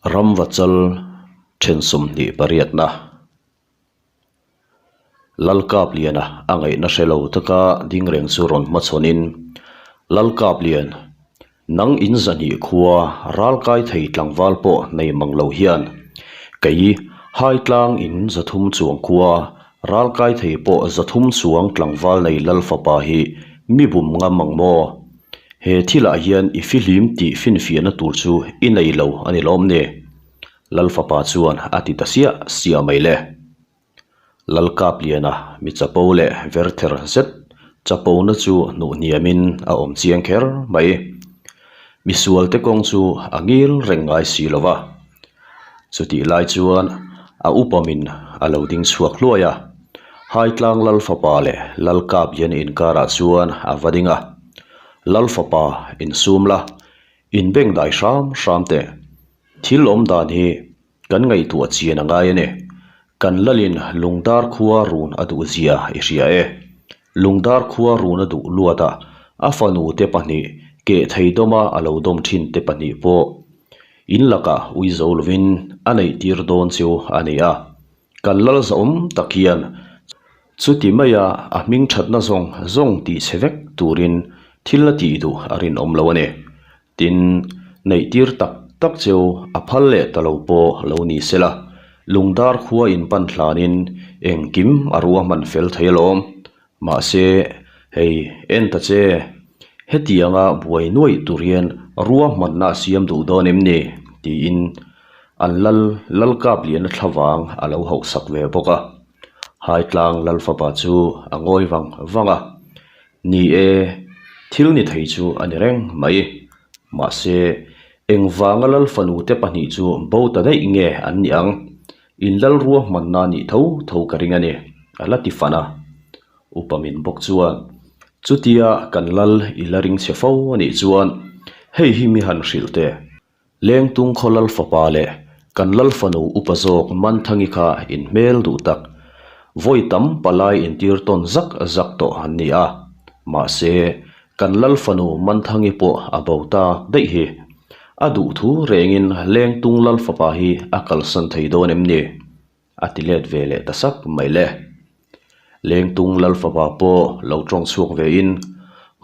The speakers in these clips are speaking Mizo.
Ramvachal then 28na Lalkapliana a ngaihna hre lo taka ding reng chu rawn hmachhawnin, Lalkaplian, nang in zahnih khua ralkai thei tlangval pawh nei mang lo hian kei haitlang in 300 chuang khua ralkai thei pawh 300 chuang tlangval nei lal fapa hi mi bum ngam ang maw? He thilah hian i fihlim tih finfiahna tur chu i nei lo a ni lawm ni? Lal fapa chuan a ti ta siah siah mai le. Lal Kapliana mi chapo leh verther zet chapona chu hnuh hniamin a awm chiang kher mai. Misualte kawng chu a ngil reng ngai si lo va. Chutih lai chuan a upamin a lo ding chhuak hluai a, Haitlang Lal fapa leh Lal Kapliana inkarah chuan a va ding a, Lal fapa insum la, inbeng dai hram hram teh. Thil awm dan hi kan ngaihtuah chian a ngai a ni. Kan lalin Lungdar khua run a duh zia i hria e. Lungdar khua run a duh luat a, a fanu te pahnih keh thei dawma a lo dawm thin te pahnih pawh in lakah ui zo lovin a neih tir dawn chu a ni a. Kan lal zahawm tak hian chuti maia a hming thatna zawng zawng tih chhe vek turin thil a tih duh a rinawm lo a ni. Tin, neih tir tak tak cheu a phal leh ta lo pawh lo ni se la, lungdar khua in pan hlanin engkim a ruahman fel thei alawm. Mahse, hei en ta che, hetianga buai nuaih tur hian ruahmanna a siam duh dawn em ni? tiin an lal Lalkapliana thlavang a lo hauhsak ve bawk a. Haitlang Lalfapa chu a ngawi vang vang a. Ni e, thil ni thei chu a ni reng mai. Mahse, engvanga lal fanu te pahnih chu bo ta daih nge an nih ang? In lal ruahmanna nih tho tho ka ring a ni, a la ti fan a. Upa min bawk chuan, Chutia kan lal i la ring chhe fo a nih chuan hei hi mi han hrilh teh. Lengtung khaw lal fapa leh kan lal fanu upa zawk Manthangi kha in hmel duh tak, vawi tam palai intir tawn zak zak tawh an ni a. Mahse, kan lal fanu Manthangi pawh a bo ta daih hi. A duh thu rengin Lengtung lal fapa hi a kalsan thei dawn em ni? A ti let ve leh ta sak mai le. Lengtung lal fapa pawh lo tawng chhuak ve in,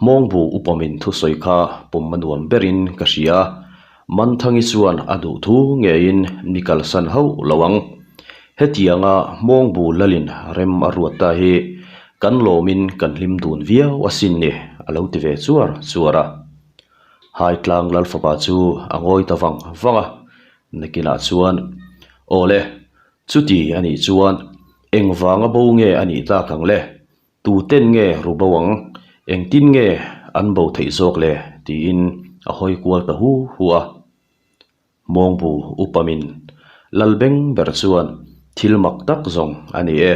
Hmawngbu upamin thusawi kha pawm a nuam berin ka hria. Manthangi chuan a duh thu ngeiin ni kalsan hauh lo ang. Hetianga Hmawngbu lalin rem a ruat ta hi kan lawmin kan hlim dun viau asin ni, a lo ti ve chuar chuar a. Haitlang lal fapa chu a ngawi ta vang vang a, nakinah chuan, Aw le, chuti a nih chuan engvanga bo nge a nih tak ang le? Tuten nge ru bo ang? Engtin nge an bo theih zawk le? tiin a hawi kual ta hu hu a. Mawngbu upamin Lalbeng ber chuan thil mak tak zawng a ni e.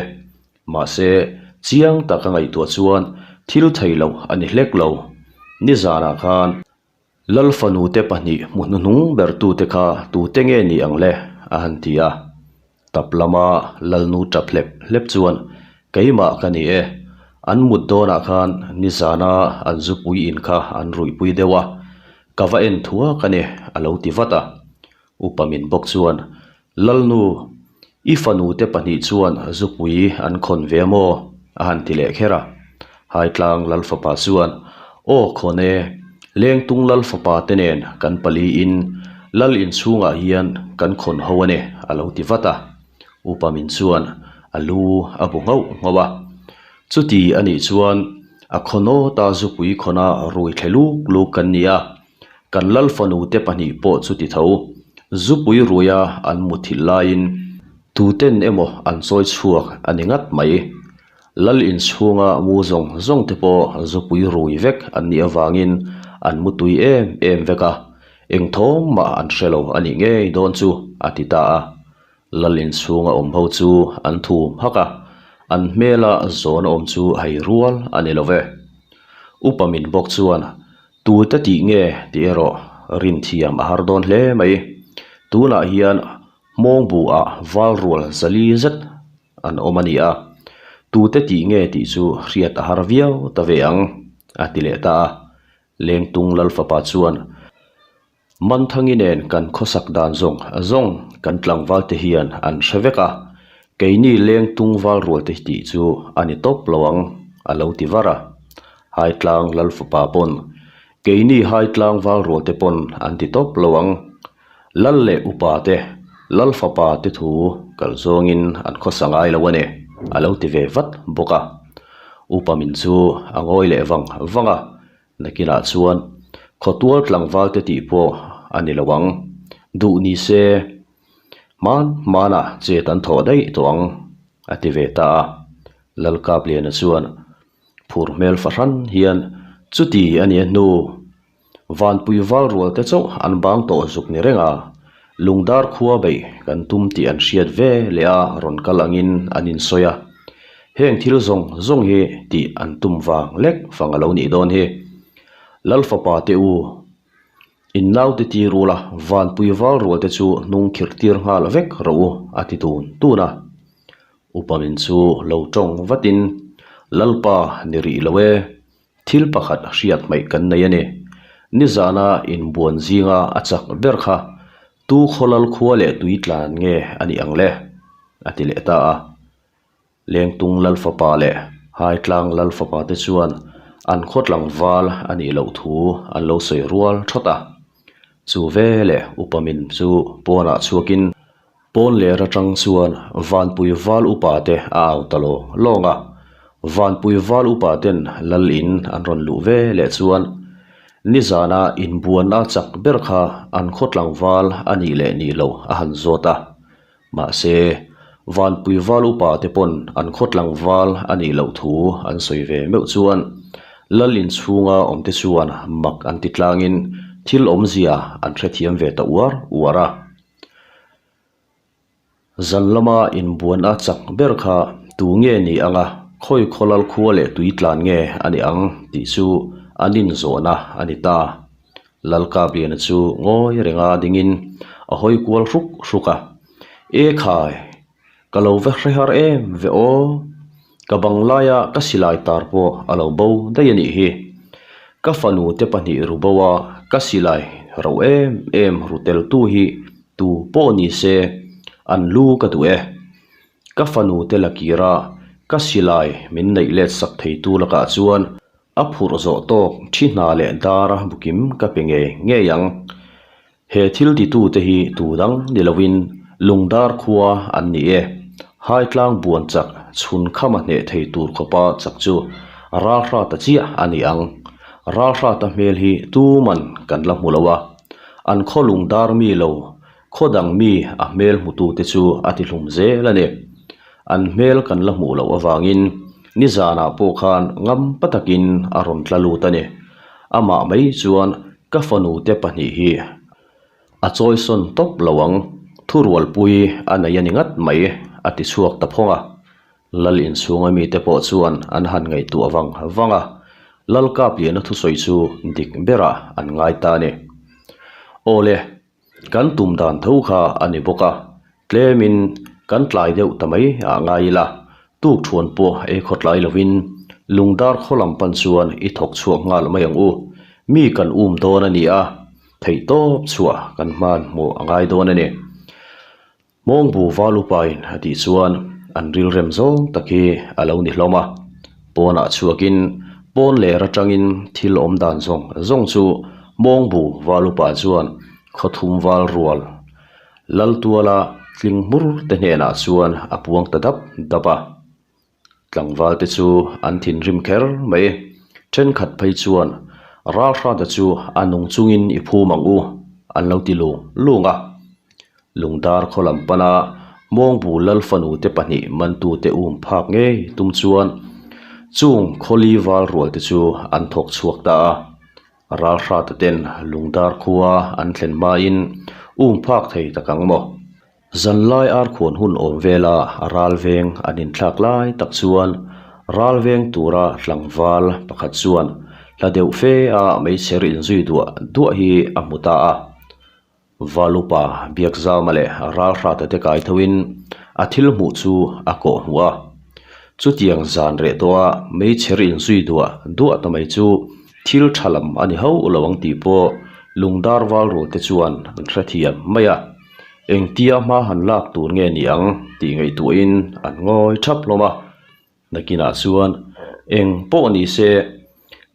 Mahse, chiang taka ngaihtuah chuan thil thei loh a ni hlek lo. Nizanah khan Lal fanute pahnih hmu hnuhnung bertute kha tute nge ni ang le? a han ti a. Tap lama Lalnu tap hlep hlep chuan, Keimah ka ni e. An mut dawnah khan nizana an zupui in kha an ruihpui deuh a, ka va en thuak a ni, a lo ti vat a. Upa min bawk chuan, Lalnu, i fanute pahnih chuan zupui an khawn ve maw? a han ti leh kher a. Haitlang Lal fapa chuan, Aw khawn e, Lengtung Lal fapa te nen kan paliin Lal inchhungah hian kan khawn ho a ni, a lo ti vat a. Upa min chuan a lu a bu nghauh nghauh a. Chuti a nih chuan a khawnawta zupui khawna rui thle luk luk kan ni a. Kan lal fanu te pahnih pawh chu ti tho. Zupui ruia an muthilh laiin tuten emaw an chawi chhuak a ni ngat mai. Lal inchhunga mu zawng zawng te pawh zupui rui vek an nih avangin an mutui em em vek a, eng thawm mah an hre lo a nih ngei dawn chu a ti ta a. Lal inchhunga awm ho chu an thum hak a, an hmela zawn a awm chu hei rual a ni lo ve. Upa min bawk chuan Tute tih nge tih erawh rinthiam a har dawn hle mai. Tunah hian hmawngbu ah val rual zali zet an awm a ni a, tute tih nge tih chu hriat a har viau ta ve ang, a ti leh ta a. Lengtung Lalfapa chuan. Manthangi nen kan khawsak dan zawng zawng kan tlangval te hian an hre vek a, keini leng tung val rual te tih chu a ni tawp lo ang, a lo ti var a. Haitlang Lalfapa pawn, keini Haitlang val rual te pawn an ti tawp lo ang. Lal leh upa te, Lalfapa te thu kal zawngin an khawsa ngai lo a ni, a lo ti ve vat bawk a. Upa min chu a ngawi leh vang vang a, Nakinah chuan khawtual tlangval te tih pawh a ni lo ang. Duh ni se, hman hmanah chet an thawh daih tawh ang, a ti ve ta a. Lalkapliana chuan phur hmel fahran hian, Chuti a nia hnu, Vanpui val rual te chauh an bang tawh zuk ni reng a, Lungdar khua beih kan tum tih an hriat ve leh a rawn kal angin an insawi a. Heng thil zawng zawng hi tih an tum vang lek fang a lo nih dawn hi. Lal fapa te u, in naute tir ula vanpui val rual te chu hnung khirh tir nghal vek rawh u a ti tun tun a. Upa min chu lo tawng vatin, Lalpa ni rih lo e, thil pakhat hriat hmaih kan nei a ni. Nizana inbuan zinga a chak ber kha tu khawlal khua leh tui tlan nge a nih ang le? a ti leh ta a. Lengtung Lalfapa leh Haitlang Lalfapa te chuan an khaw tlangval a nih loh thu an lo sawi rual thawt a. Chu veleh upa min chu pawnah chhuakin pawn ler atang chuan Vanpui Val upa te a au ta lawng lawng a. Vanpui Val upa ten lal in an rawn luh veleh chuan nizana inbuanna chak ber kha an khaw tlangval a nih leh nih loh a han zawt a. Mahse, Vanpui val upa te pawn an khaw tlangval a nih loh thu an sawi ve meuh chuan Lal inchhunga awm te chuan mak an ti tlangin thil awmzia an hrethiam ve ta uar uar a. Zan lama inbuan a chak ber kha tu nge ni anga khawi khaw lal khua leh tui tlan nge a ni ang tih chu an inzawhna a ni ta. Lalkabliana chu ngawi renga dingin a hawi kual hruk hruk a, E khai, ka lo va hre har em ve aw, ka bang laia ka silai tar pawh a lo bo daih a nih hi. Ka fanu te pahnih ru bo a ka silai rauh em em ru tel tu hi tu pawh ni se an lu ka duh e. Ka fanu te la kir a ka silai min neih let sak thei tu lakah chuan A phurh zawh tawk thi hna leh dara bukim ka pe ngei ngei ang. He thil titute hi tu dang ni loin Lungdar khua an ni e. Haitlang buan chak chhun khama hneh thei tur khawpa chak chu Ralhrata chiah a ni ang. Ralhrata hmel hi tuman kan la hmu lo a. An khaw Lungdar mi lo khaw dang mi a hmel hmutute chu a ti hlum zel a ni. An hmel kan la hmuh loh avangin nizanah pawh khan ngampa takin a rawn tla lut a ni. Amah mai chuan ka fanu te pahnih hi a chawisawn tawp lo ang, thurualpui a nei a ni ngat mai, a ti chhuak ta phawng a. Lal inchhunga mite pawh chuan an han ngaihtuah vang vang a, Lal Kapliana thusawi chu dik berah an ngai ta a ni. Awle, Kan tum dan tho kha a ni bawk a, tlemin kan tlai deuh ta mai ah ngai ila, tuk thuan pawh ei khaw tlai lovin lungdar khaw lam pan chuan i thawk chhuak nghal mai ang u, mi kan um dawn a ni a, theihtawp chhuah kan hman hmuh a ngai dawn a ni. Hmawngbu Valupain a tih chuan an rilrem zawng tak hi a lo ni hlawm a, pawnah chhuakin pawn ler atangin thil awm dan zawng zawng chu Hmawngbu Valupa chuan khawthum val rual Laltuala tling hmur te hnenah chuan a puang ta dap dap a. Tlangval te chu an thinrim kher mai. Thenkhat phei chuan Ralhrata chu a nung chungin i phum ang u an lo ti lung lung a. Lungdar khaw lam pana Hmawngbu Lalfanu te pahnih mantute um phak ngei tum chuan chung khawli val rual te chu an thawk chhuak ta a. Ralhrata ten Lungdar khua an thlen hmain um phak thei tak ang maw? Zanlai arkhuan hun awm vela ral veng an inthlak lai tak chuan ral veng tura tlangval pakhat chuan hla deuh fe a meichher inzui duah duah hi a hmu ta a. Valupa Biakzama leh Ralhrata te kai thoin a thil hmuh chu a kawh hmuh a. Chutiang zan reh tawha meichher inzui duah duah ta mai chu thil tha lam a ni hauh lo ang tih pawh Lungdar val rual te chuan an hrethiam mai a, engtia hma han lak tur nge ni ang tih ngaihtuahin an ngawi thap hlawm a. Nakinah chuan eng pawh ni se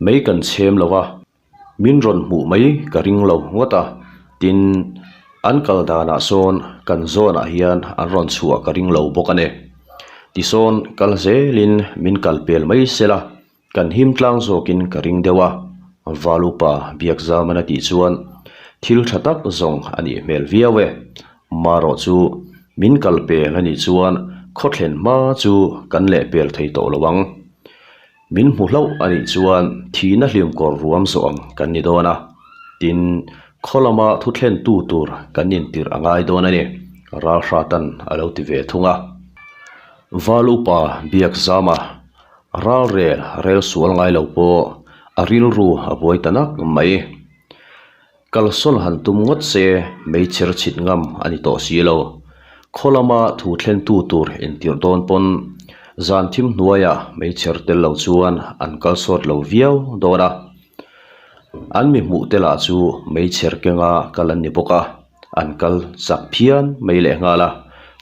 mei kan chhem lo a, min rawn hmuh mai ka ring lo ngawt a, tin an kal danah sawn kan zawnah hian an rawn chhuah ka ring lo bawk a ni. Tisawn kal zelin min kal pel mai sela Kan him tlang zawkin ka ring deuh a, Val upa Biakzaman a tih chuan thil tha tak zawng a nih hmel viau e. Marawh chu min kal pel a nih chuan khawthlen hma chu kan leh pel thei tawh lo ang. Min hmu hlauh a nih chuan thihna hlim kawr ruam zawh ang kan ni dawn a, tin khaw lama thuthlentu tur kan intirh a ngai dawn a ni, Ralhratan a lo ti ve thung a. Val upa Biakzama Ral rel rel sual ngai lo pawh a rilru a buai ta nak mai. Kalsawn han tum ngawt se meichher chhit ngam a ni tawh si lo. Khaw lama thu thlentu tur intirh dawn pawn zan thim hnuaiah meichher tel lo chuan an kal sawt lo viau dawn a. An mi hmuh te lah chu meichher kenga kal an ni bawk a. An kal chak phian mai leh nghal a,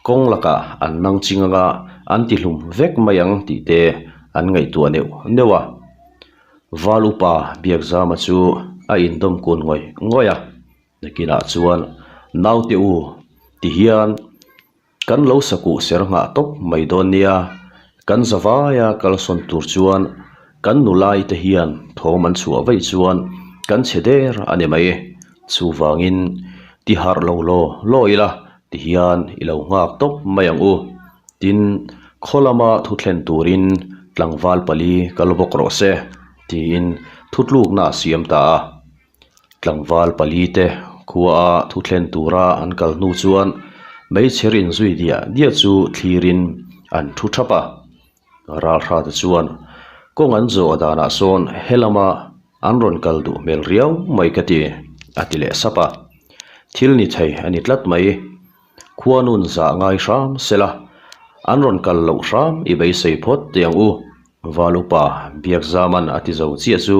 kawng lakah an nang ching anga an ti hlum vek mai ang tih te an ngaihtuah neuh neuh a. Val upa Biakzama chu a indawm kun ngawih ngawih a, nakinah chuan naute u ti hian Kan lo sakuh ser nghah tawp mai dawn nia, kan zavaia kalsawn tur chuan kan nulai te hian thawm an chhuah vaih chuan kan chhe der a ni mai. Chuvangin ti harh lo law law ila ti hian i lo nghak tawp mai ang u. Tin, khaw lama thu thlen turin tlangval pali kal bawk rawh se tiin thutlukna a siam ta a. Tlangval pali te khua a thu thlen tura an kal hnu chuan meichher inzui diah diah chu thlirin an thu thap a. Ralhra te chuan kawng an zawh danah sawn he lama an rawn kal duh hmel riau mai ka ti a ti leh sap a. Thil ni thei a ni tlat mai. Khuanun zah ngai hram sela, an rawn kal loh hram i beisei phawt teh ang u, Val upa Biakzaman a ti zo chiah chu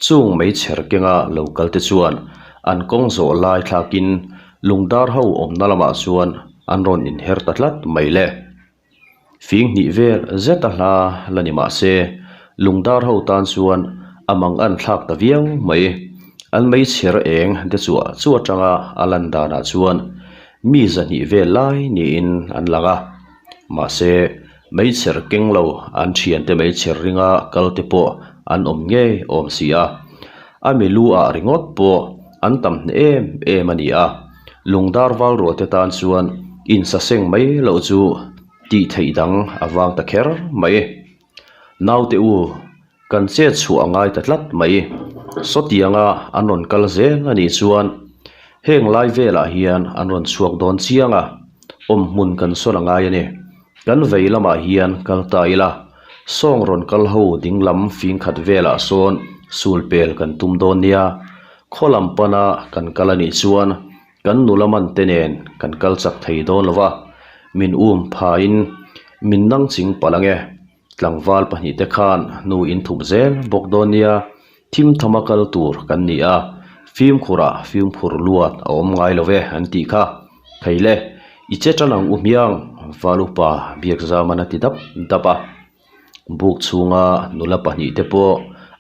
chung meichher kenga lo kal te chuan an kawng zawh lai thlakin lungdar ho awmna lamah chuan an rawn inher ta tlat mai le. Fing hnih vel zet a hla la ni mah se, lungdar ho tan chuan a mang an thlak ta viau mai. An meichher eng de chuah chu atanga a lan danah chuan mi zahnih vel lai niin an lang a. Mahse, meichher keng lo an thiante meichher ringa kal te pawh an awm ngei awm si a. A mi lu ah ringawt pawh an tam hneh em em a ni a. Lungdar val ruah te tan chuan insaseng mai loh chu tih theih dang a vang ta kher mai. Naute u, kan chet chhuah a ngai ta tlat mai. Sawtianga an rawn kal zel a nih chuan heng lai velah hian an rawn chhuak dawn chiang a, awmhmun kan sawn a ngai a ni. Kan vei lamah hian kal ta ila, sawng rawn kal ho ding lam fing khat velah sawn sul pel kan tum dawn nia. Khaw lam pana kan kal a nih chuan kan nula man te nen kan kal chak thei dawn lo va, min um phain min nang ching palh ang e. Tlangval pahnihte khan hnu in thup zel bawk dawn nia, thim thama kal tur kan ni a, fimkhurah fimkhur luat a awm ngai lo ve an tih kha. Thei le, i che tan ang u hmiang, Val upa Biakzaman a ti dap dap a. Buk chhunga nula pahnihte pawh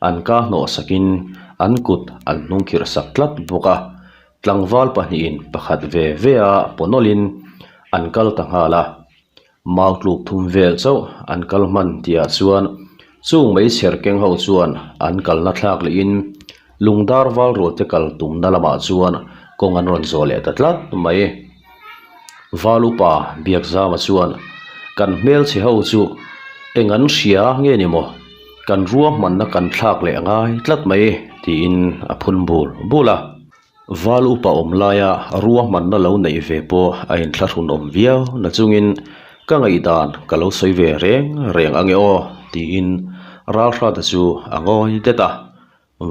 an ka hnawh sakin an kut an hnung khirh sak tlat bawk a. Tlangval pahnihin pakhat ve ve a pawnawlhin an kal ta nghal a. Mau tluk thum vel chauh an kal hman tihah chuan chung meichher keng ho chuan an kalna thlak lehin lungdar val rualte kal tumna lamah chuan kawng an rawn zawh leh ta tlat mai. Val upa Biakzama chuan kan hmelchhe ho chu eng an hria nge ni maw? Kan ruahmanna kan thlak leh a ngai tlat mai tiin a phun bul bul a. Val upa awm laia ruahmanna lo neih ve pawh a inthlahrun awm viau na chungin ka ngaihdan ka lo sawi ve reng reng ange aw tiin Ralhrata chu a ngawi det a.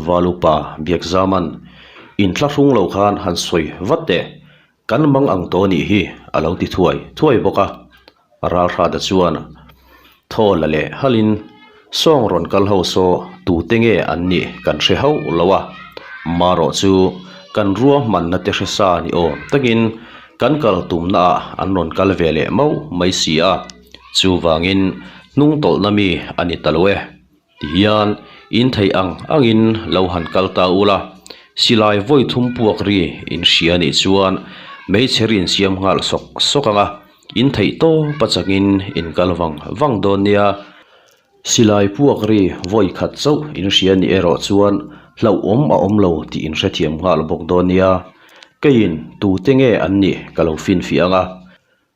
Val upa Biakzaman inthlahrung lo khan han sawi vat teh Kan mang ang tawh anih hi a lo ti thuai thuai bawk a. Ralhrata chuan thaw la leh halin sawng rawn kal ho saw tute nge an nih kan hre hauh lo a. Marawh chu Kan ruahmanna te hre sa ni awm takin kan kal tumna ah an rawn kal ve leh mauh mai si a, chuvangin hnung tawlhna mi a ni ta lo e. Tihian in theih ang angin lo han kal ta ula, silai vawi thum puak ri in hria nih chuan hmeichhe rin siam nghal sawk sawk ang a, in theih tawp a changin in kal vang vang dawn nia. Silai puak ri vawi khat chauh in hria nih erawh chuan hlauhawm a awm lo tih in hrethiam nghal bawk dawn nia. Keiin tute nge an nih ka lo finfiah ang a.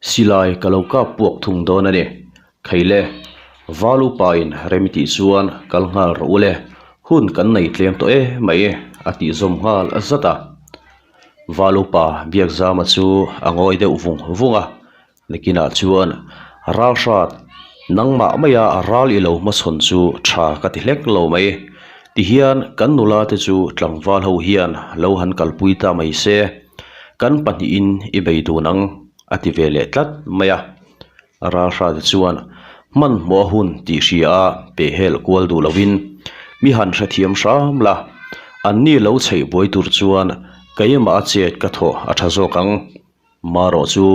Silai ka lo kap puak thung dawn a ni. Kheile, Val upain rem i tih chuan kal nghal rawh u le, hun kan nei tlem tawh e mai a tih zawm nghal zat a. Val upa Biakzama chu a ngawi deuh vung vung a, nakinah chuan Ralhrat, nangmah maia ral i lo hmachhawn chu tha ka ti hlek lo mai. Tihian kan nula te chu tlangval ho hian lo han kalpui ta mai se. Kan pahnihin i bei dun ang, a ti ve leh tlat mai a. Ralhrate chuan hmanhmawh a hun tih hria a pehhel kual duh lovin, Mi han hrethiam hram la, anni lo chheih buai tur chuan keimah a chet ka thawh a tha zawk ang. Marawh chu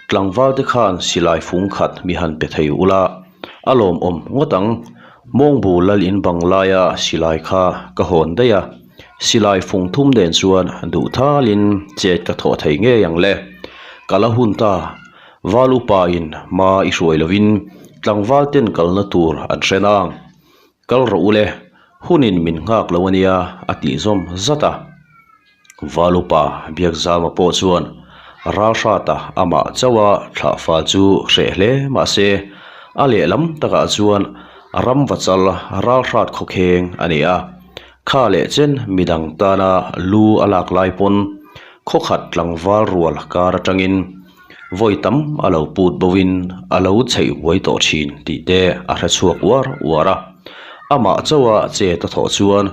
tlangval te khan silai fung khat mi han pe thei ula, a lawmawm ngawt ang. Mawngbu lal in bang laia silai kha ka hawn daih a, silai fung thum nen chuan duh thalin chet ka thawh thei ngei ang le. Ka la hun ta, val upa in hma i hruai lovin tlangval ten kalna tur an hre nang. Kal rawh u le, hunin min nghak lo ania a tih zawm zat a. Val upa Biakzama pawh chuan Ralhrata amah chauha thlah fal chu hreh hle mah se, a lehlam takah chuan ramvachal Ralhrat khawkheng a ni a. Kha leh chen midang tana lu a lak lai pawn khawkhat tlangval rual kar atangin vawi tam a lo put boin a lo chheih huai tawh thin tih te a hre chhuak uar uar a. Amah chauha chet a thawh chuan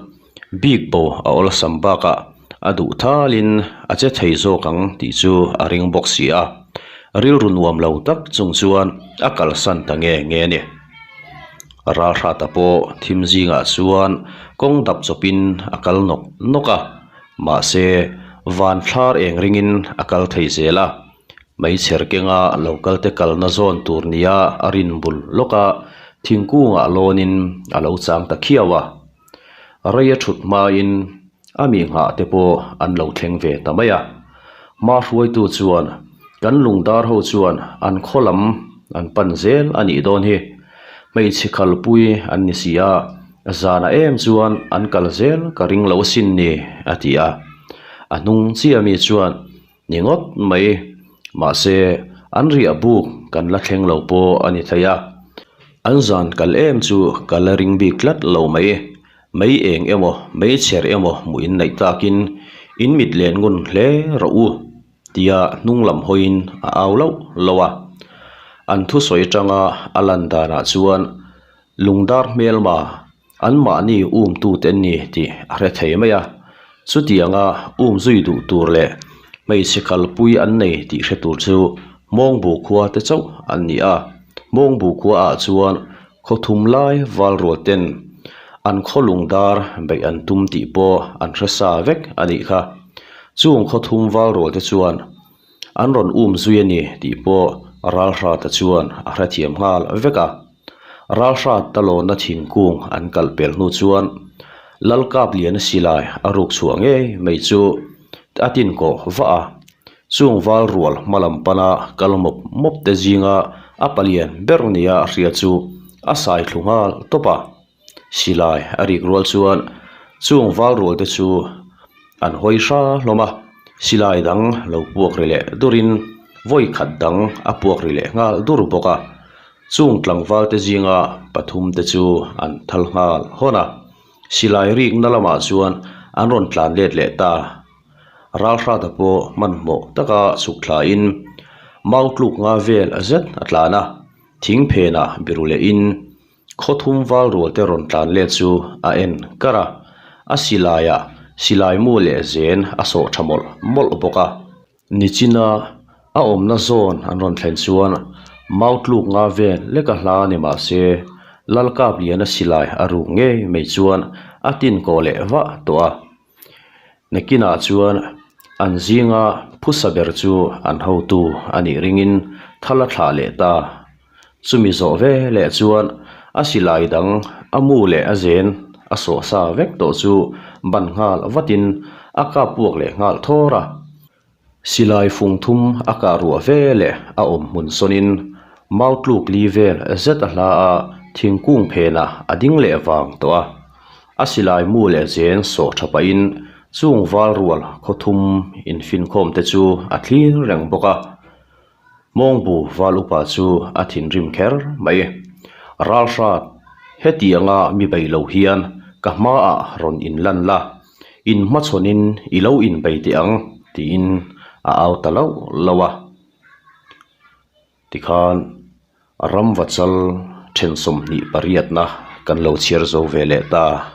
Bik bo a awlsam bakah a duh thalin a che thei zawk ang tih chu a ring bawk si a, rilru nuam lo tak chung chuan a kalsan ta nge nge a ni. Ralhrata pawh thim zingah chuan kawng dap chawpin a kal nawk nawk a, mahse van thlar eng ringin a kal thei zel a, Hmeichher kenga lo kal te kalna zawn tur nia a rin bul lawk a, thingkungah lawnin a lo chang ta khiau a. Rei a thut hmain a mi nghah te pawh an lo thleng ve ta mai a. Hma hruaitu chuan kan lungdar ho chuan an khaw lam an pan zel a nih dawn hi. Hmeichhe khalpui an ni si a, zanah em chuan an kal zel ka ring lo asin ni a ti a. A hnung chiah mi chuan Ni ngawt mai, mahse an riah buk kan la thleng lo pawh a ni thei a, an zan kal em chu ka la ring bik tlat lo mai. Mei eng emaw, mei chher emaw hmuh in neih takin in mit len ngun hle rawh u tia hnung lam hawiin a au loh loh a. An thusawi atanga a lan danah chuan lungdar hmelma Anmahni umtute an ni tih a hre thei mai a, chutianga um zui duh tur leh hmeichhe kalpui an nei tih hre tur chu Hmawngbu khua te chauh an ni a. Hmawngbu khua ah chuan khaw thum lai val rual ten an khaw lung dar beih an tum tih pawh an hre sa vek a nih kha. Chung khaw thum val rual te chuan an rawn um zui a ni tih pawh Ralhrata chuan a hrethiam nghal vek a. Ralhrat ta lawnna thingkung an kalh pel hnu chuan Lalkapliana silai a ruk chhuah ngei mai chu a tin kawh vah a. Chung val rual hma lam pana kal mawp mawp te zinga a palian ber nia a hria chu a sai thlu nghal tawp a. Silai a rik rual chuan chung val rual te chu an hawi hra hlawm a, silai dang lo puak ri leh durin vawi khat dang a puak ri leh nghal dur bawk a. Chung tlangval te zinga pathum te chu an thal nghal hawn a, silai rikna lamah chuan an rawn tlan let leh ta. Ralhrata pawh hmanhmawh taka chhuk thlain mau tluk nga vel a zet a tlan a, thing phenah biru lehin Khaw thum val rual te rawn tlan let chu a en kar a, a silaiah silai mu leh zen a sawh tha mawlh mawlh bawk a. Nichina a awmna zawn an rawn thlen chuan mau tluk nga vel lek a hla ni mah se Lalkapliana silai a ruk ngei mai chuan a tin kawh leh vah tawh a. Nakinah chuan. An zinga phusa ber chu an hotu a nih ringin thal a thlah leh ta. Chumi zawh ve leh chuan a silai dang a mu leh a zen a sawh sa vek tawh chu ban nghal vatin a kap puak leh nghal thawr a. Silai fung thum a kah ruah ve leh a awm hmun sawnin mau tluk li vel zet a hla a, thingkung phenah a ding leh vang tawh a. A silai mu leh zen sawh tha pahin chung val rual khaw thum infinkhawm te chu a thlir reng bawk a. Mawngbu val upa chu a thinrim kher mai. Ralhrat, hetianga mi bei lo hian ka hmaah rawn inlan la, inhmachhawnin i lo inbei teh ang, tiin a au ta lauh lauh a. Tikhan ramvachal then 28 kan lo chhiar zo ve leh ta.